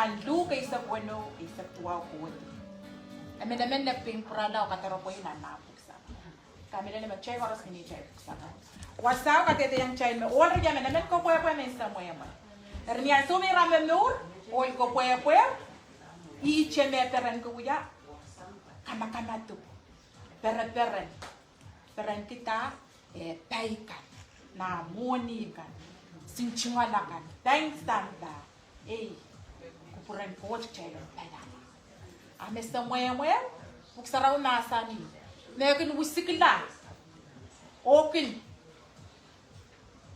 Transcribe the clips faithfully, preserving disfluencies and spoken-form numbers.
Nan Luk eisek weneu, eisek duwau kohdi. Emenemen me pil pwurala oh kadarepwei nan nah pwuhk sarawi. Kamehlele me kitail koaros kin ih kitail pwuhk sarawi. Wasao kadehdehong kitail me ohl riemen emen kepwehpwe, emen semwehmwe. Eri ni ansou me ira momour, ohl kepwehpwe, ihte me perenki wia kamakamadipw, pereperen, perenkihda, eh, pai kan, nah mwohni kan, singtingala kan, pai en sampah. Ei, kupwuren Koht kitail en paiala. A me semwehmwe, pwuhk sarawi mahsanih me e kin wisikla, oh kin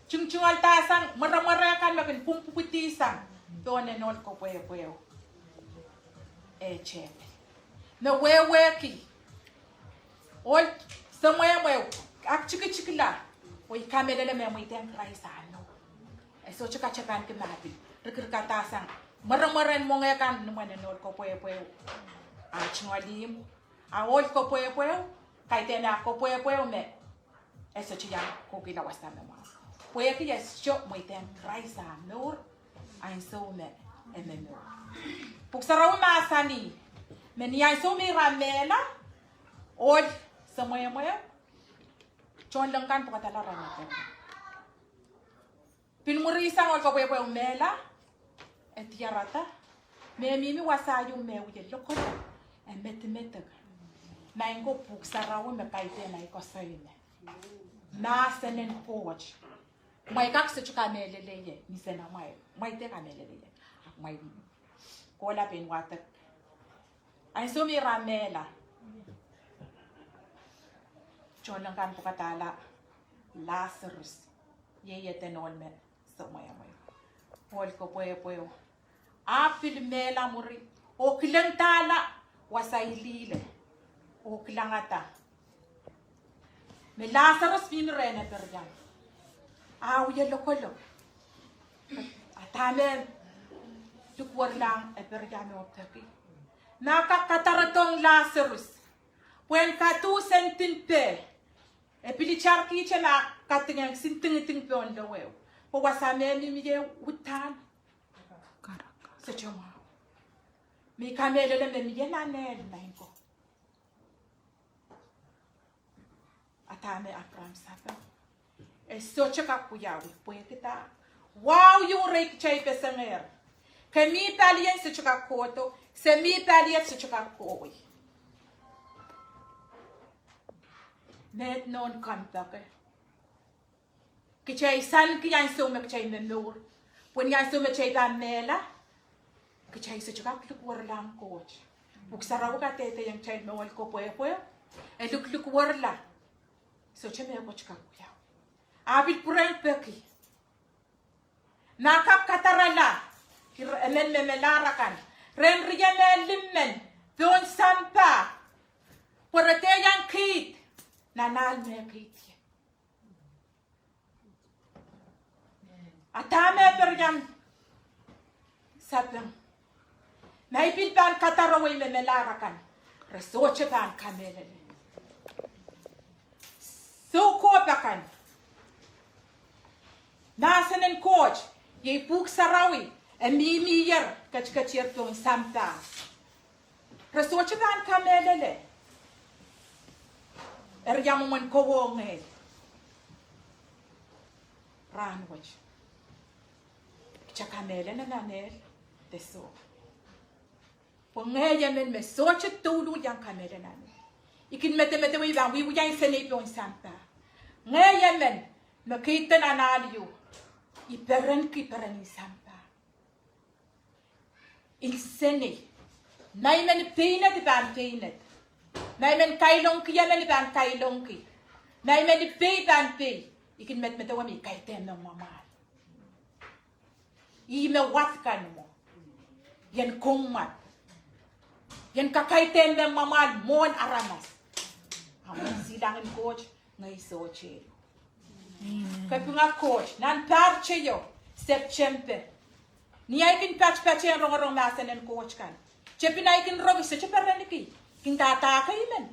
tingtingalda sang mweremwere kan me kin pwungpwukidi sang pohn en ohl kepwehpwe. E tepil me wehwehki ohl semwehmwe aktikitikla, oh I kamehlele me mweidehng Krais ah mour. E sohte katepen ki ma pil rikirikada sang mweremweren mwenge kan ni mwomwen en ohl kepwehpwe. A tungoal ihmw, a ohl kepwehpwe, kaidehn ah kepwehpwe me e sohte iang kohkihla wasa me mwahu. Pwehki e sohte mweidehng Krais ah mour ansou me e momour. Pwuhk sarawi mahsanih me ni ansou me ira mehla, ohl semwehmwe, tohnleng kan pwukadahla ren e pere. Pil mwuri sang ohl kepwehpwe mehla, e diarada me mihmi wasa ieu me wie lokolok, e medimedek. Maing ko, pwuhk sarawi me kaidehn ahi koasoi me mahsen en Koht. Mwein kak sohte kamehlele ie, ni sena mwein, mwein de kamehlele ie. Mwein kohla pein wadek. Ansou me ira mehla, tohnleng kan pwukadahla Lasarus, iei eden ohl me semwehmwe, ohl kepwehpwe. A pil mehla mwuri, oh kilengdahla wasa ilile, oh kilangada me Lasarus mihmi rehn e pere iang, a wie lokolok. A dahme likwerlahng e pere iang oh peki? Ma kak kadarodohng Lasarus pwehn kaduhsendin peh, e pil itarkihte ma kadingehng sindingiding pohn loweo, pwe wasa me mihmi ie uhdahn sohte mwahu. Me I kamehlele me mie nan ehl, maing ko. A dahme Abraham sapeng? E sohte kak wiawi, pwehki dah? Wahu ieu rehi kitail pesengehr. Ke mih palien sohte kak kohdo, se mih palien sohte kak kohwei. Meid nohn kompoake. Kitail saikinte ansou me kitail momour, pwe ni ansou me kitail pahn mehla, kitail sohte kak likwerlahng Koht. Pwuhk sarawi kadehdehiong kitail me ohl kepwehpwe, e liklikwerla, sohte mehkot kak wiawi. A pil pwurehng peki, ma kak kadarala emen me melahr akan rehn riemen limmen pohn sampah, pwe re dehr iang kiht nan ahl me kiht ie. A dahme e pere iang sapeng? Ma I pil pahn kadarowei me melahr akan, re sohte pahn kamehlele. Soukohp akan, mahsen en Koht, iei pwuhk sarawi, e mihmier, ketiketier pohn sampah. Re sohte pahn kamehlele. Eri ia mwomwen kowe oh ngehi rahnwet? Kitail kamehlele nan ehl de soh? Pwe ngehi emen me sohte douluhl iang kamehlele nan ehl, I kin medemedewe I pahn wiewia insenei pohn sampah. Ngehi emen me kihdo nan ahl ieu, I perenki peren en sampah. Insenei. Ma I men peined, I pahn peined. Ma I men kailongki emen, I pahn kailongki. Ma I men pei, I pahn pei. I kin medemedewe me I kaidehn me mwamwahl. Ih me wad kan mwo, I en koumwad, I en kakaidehn me mwamwahl mwohn aramas. A mwein silangin Koht, ngehi sohte. Kapinga Koht, nan pahr teio, Septempe, ni ahi kin patpatehng rongorong mahsen en Koht kan, tepin ahi kin rong, I sohte perenki, kin dahda kei men.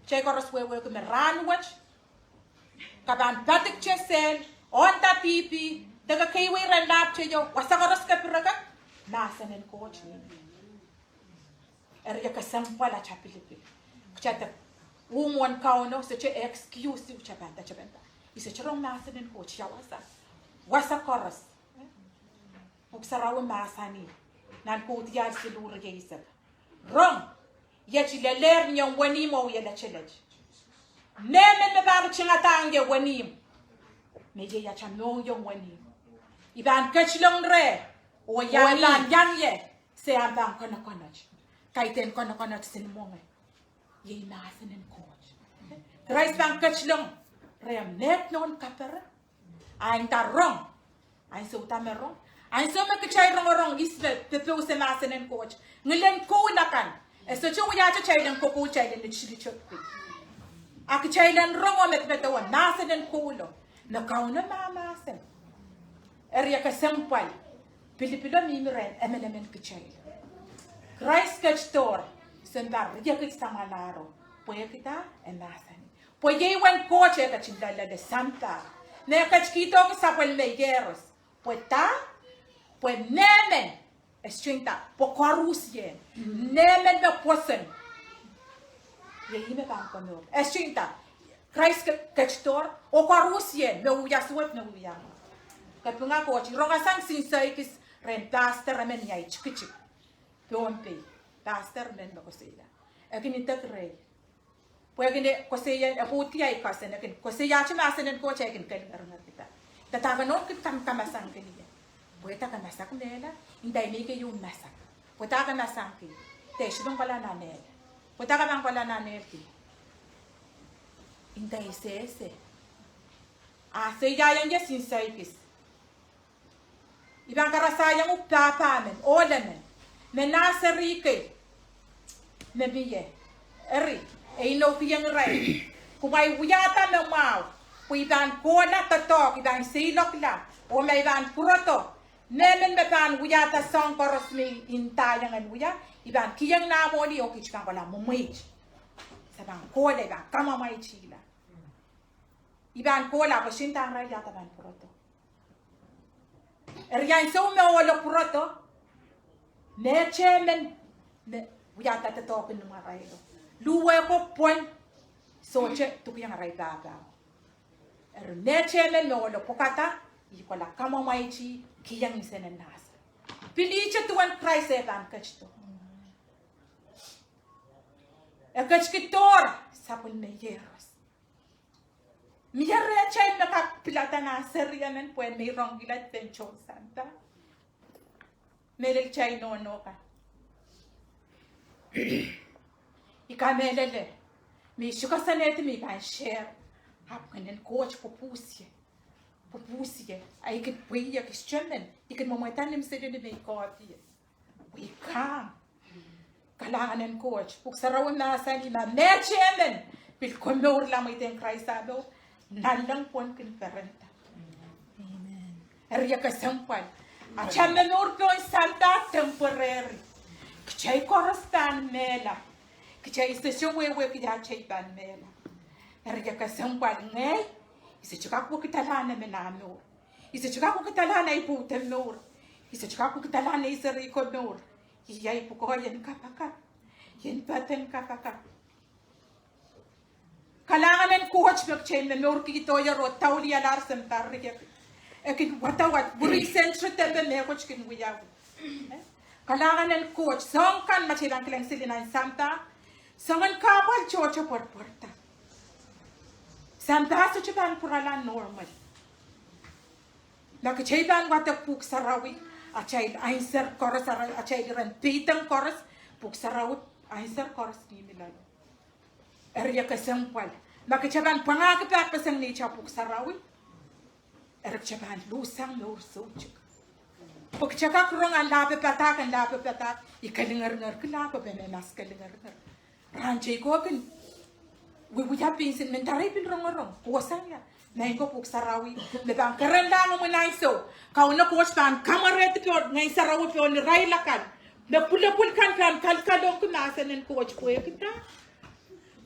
Kitail koaros wehwehki me rahnwet ke pahn padikte sel, ohnda pipi, de ke keiwei ren lahp teio, wasa koaros ke pirekek, mahsen en Koht ni. Eri e kesempwal atail pilipil. Kitail de, uhmw en Kauno, sohte excuse, kitail pahn, kitail pahn, I sohte rong mahsen en Koht, ia wasa. Wasa koaros. Pwuhk Sarawi mahsanih nan Kaudiahl siluh rieisek. Rong, iet I lelehr ni omw wenihmw oh I letelet. Mehmen me pahn ritingada ie wenihmw, me iei atail mohngiong wenihmw, I pahn ketilong reh, oh ia I pahn iang ie, se ahmw pahn konokonot. Kaidehn konokonot sin mwenge. Iei mahsen en Koht. Krais pahn ketilong reh, met nohn kaperen. A nda rong. Ansou da me rong? Ansou me kitail rongorong ihs me popouse mahsen en Koht, ngilen koul akan, e sohte wiahte kitail en kokoul, kitail en likilikki. A kitail en rong oh medemedewe mahsen en koulo, me Kauno mahmahsen. Eri e kesempwal, pilipilo mihmi rehn emenemen kitail. Krais ketidohr, sounpar riekid samwalahro, pwehki da? E mahsanih. Pwe iei uwen Koht e ketin loalloale sampah, me e ketikihdohng sapwellime iehros. Pwe da? Pwe mehmen, e sohte nda, pwe koarusie, mehmen me pwoson, iei ih me pahn komour. E sohte nda, Krais ke-, ketidohr, oh koarusie, me wia suwed, me wia. Kapinga Koht, I rong sang sin saikis rehn pastor emen ni ahi tikitik Pohnpei. Pastor men me koasoia. E kin idek rehi. Pwe e kin koasoia, e pwoud ki ahi cousin, e kin koasoiahte mahsen en Koht, e kin kelingernger kihda. Dahke nohn kin kam-, kamasang kin ie. Pwe dahke masak mehla, nda I mih keieu masak. Pwe dahke masang ki, de I sohte pahn kohla nan ehl. Pwe dahke pahn kohla nan ehl ki, nda I sehse. A sohte iang ie sin saikis. I pahn karasaiong uhk pahpa men, ohl emen, me nah seri kei, me mie. Eri, e inoukihong irail, kumwail wiahda me mwahu, pwe I pahn kohla doadoahk, I pahn seiloakla, oh ma I pahn pwurodo, mehmen me pahn wiahda soahng koaros me I ndaiong en wia, I pahn kihong nah mwohni oh kiht pahn kohla mwemweit. Se pahn kohla, I pahn kamwamwaitihla. I pahn kohla, pwe sohte ndahng irail ia da pahn pwurodo. Eri ansou me ohlo pwurodo, mehtemen me wiahda doadoahk en imwarailo, luhwehko pwon, sohte dukiong arail pahpao. Eri mehtemen me ohlo pwukada, I kohla kamwamwaiti, kihong nsenen nahsa. Pilihte duwen Krais e pahn ketido. E ketikihdohr sapwellime iehros. Mie rehtail me kak pilada nah seri emen pwe me I rongkihla pen tohn sampah. Mehlel kitail nohno kan. I kamehlele me I sohte koasoanehdi me I pahn share, ahpw Ngehn en Koht pwupwusie. Pwupwusie. A I kin pweiek, I sohte men, I kin mwomwehda nimseli ni me I kohdi ie. Pwe I kang. Kalahngan en Koht. Pwuhk Sarawi mahsanih ma mehtemen pil komourla mweidohng Krais ah mour, nanleng pwon kin perenda. Amen. Eri e kesempwal. Atail momour pohn sampah temporary. Kitail koaros pahn mehla. Kitail sohte wehwehki ia kitail pahn mehla. Eri e kesempwal ngehi, I sohte kak wekidala emen ah mour. I sohte kak wekidala ahi pwoud en mour. I sohte kak wekidala ahi serihko mour. Ih ahi pwukoa ien kapakap, ien peden kapakap. Kalahngan en Koht me kitail momourkihdo ie oh daulihalahr sounpar riekid. E kin wadawad, mwurin sentro depe mehkot kin wiawi. Eh? Kalahngan en Koht, soahng kan ma kitail pahn kilang sili nan sampah, soangen kahpwal tohto pwerpwerda. Sampah sohte pahn pwurala normal. Ma kitail pahn wadek Pwuhk Sarawi, atail answer koaros, ara-, atail iren peidek koaros, Pwuhk Sarawi answer koaros mihmi loale. Eri e kesempwal. Ma kitail pahn pwangahki pahpeseng neitail Pwuhk Sarawi, eri kitail pahn luhsang mour soutuk. Pwe kitail kak rong anahne padahk, anahne padahk, I kelingernger kila, pwe me mas kelingernger. Rahn teikan kin wiewia pein sili, men dahre I pil rongorong, kohsang ia. Maing ko Pwuhk Sarawi, me pahn kerenlahng imwin ansou. Kauno Koht pahn kamwerehdi pohn Ngehn Sarawi pohn irail akan. Me pwulopwul kan pahn kalkalohngki mahsen en Koht pwehki da?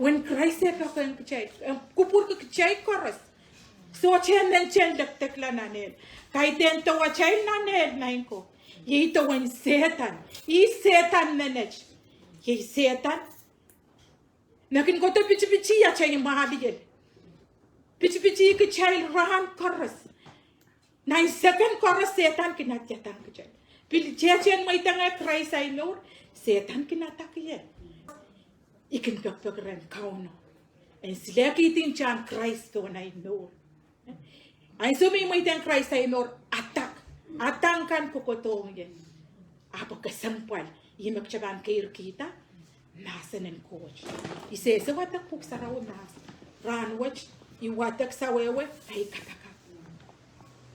Uwen Krais e poakohng kitail, e kupwurki kitail koaros. Sohte mentehn lekdekla nan ehl. Kaidehn dewatail nan ehl, maing ko. Iei dewen Sehdan. Ih Sehdan menet. Iei Sehdan. Me kin kohdo pitipiti atail mwahliel. Pitipiti kitail rahn koaros. Nan seken koaros Sehdan kin adiadahng kitail. Pil tehtehn mweidehng Krais ahi mour, Sehdan kin attack ie. I kin pekipeki rehn Kauno en silehkihdi ntahn Krais pohn ahi mour. Ansou me I mweidehng Krais ahi mour, attack, attack kan kohkohdohng ie. Ahpw kesempwal, ih me kitail pahn keirkihda mahsen en Koht. I sehse wadek Pwuhk Sarawi mahs. Rahnwet, I wadek sawehwe, ahi kapakap.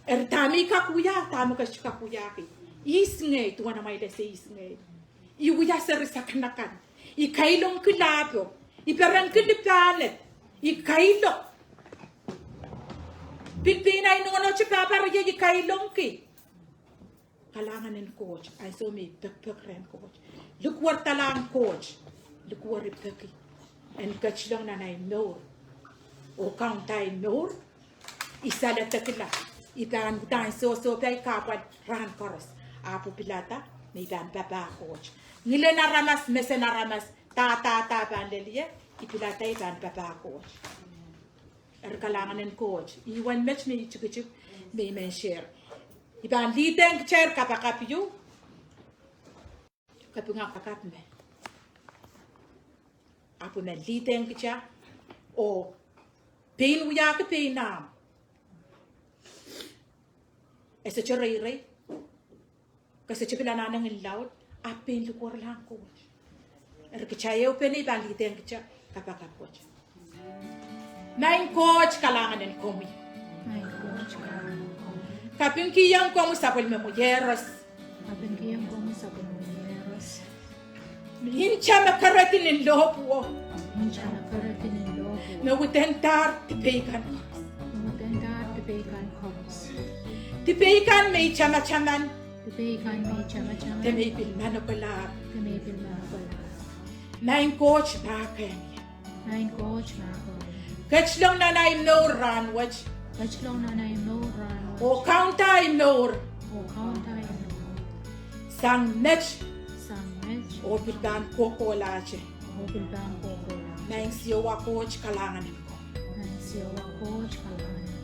Eri dahme I kak wia, dahme ke sohte kak wiahki. Ihs ngehi, duwen amwail ese ihs ngehi. I wia seri sakanakan. I kailongki lahpo. I perenki lipahned. I kailok. Pil pein ahi nohnohte pahpa riei I kailongki. Kalahngan en Koht, ansou me I pekipek rehn Koht. Likwerdahlahng Koht, likweri peki. En ketilong nan ahi mour. Oh kaunda ahi mour. I saledekila. I pahn uhdahn sohsohpai kahpwal rahn koaros. Ahpw pilada, me I pahn papah Koht. Ngilen aramas, mesen aramas, dahdahda pahn lel ie, I pilada I pahn papah Koht. Eri kalahngan en Koht. Ih wen met me I tikitik, me I men share. I pahn leadehng kitail kapakap ieu. Kaping kapakap me. Ahpw I men leadehng kitail. Oh, pein wiahki pein ahmw. E sohte reirei. Ke sohte pil anahne ngilin laud, ahpw pein likwerlahng Koht. Eri kitail ehupene I pahn leadehng kitail kapakap wet. Maing Koht, kalahngan en komwi. Maing Koht, kalahngan en komwi. Kapingkihong komwi sapwellime mweiehros. Kapingkihong komwi sapwellime mweiehros. Nta me keredi nin lohpwuo. Nta me keredi nin lohpwuo. Me widendahr dipei kan koaros. Me widendahr dipei kan koaros. Dipei kan me I tamataman. Dipei kan me I tamataman. De me I pil manokelahr. De me I pil manokelahr. Maing Koht mahkehng ie. Maing Koht mahkehng ie. Ketilong nan ahi mour rahnwet. Ketilong nan ahi mour rahnwet. Oh kaunda ahi mour. Oh kaunda ahi mour. Sang met. Sang met. Oh pil pahn kohkohlahte. Oh pil pahn kohkohlahte. Maing Siohwa Koht, kalahngan en komwi. Maing Siohwa Koht, kalahngan en komwi.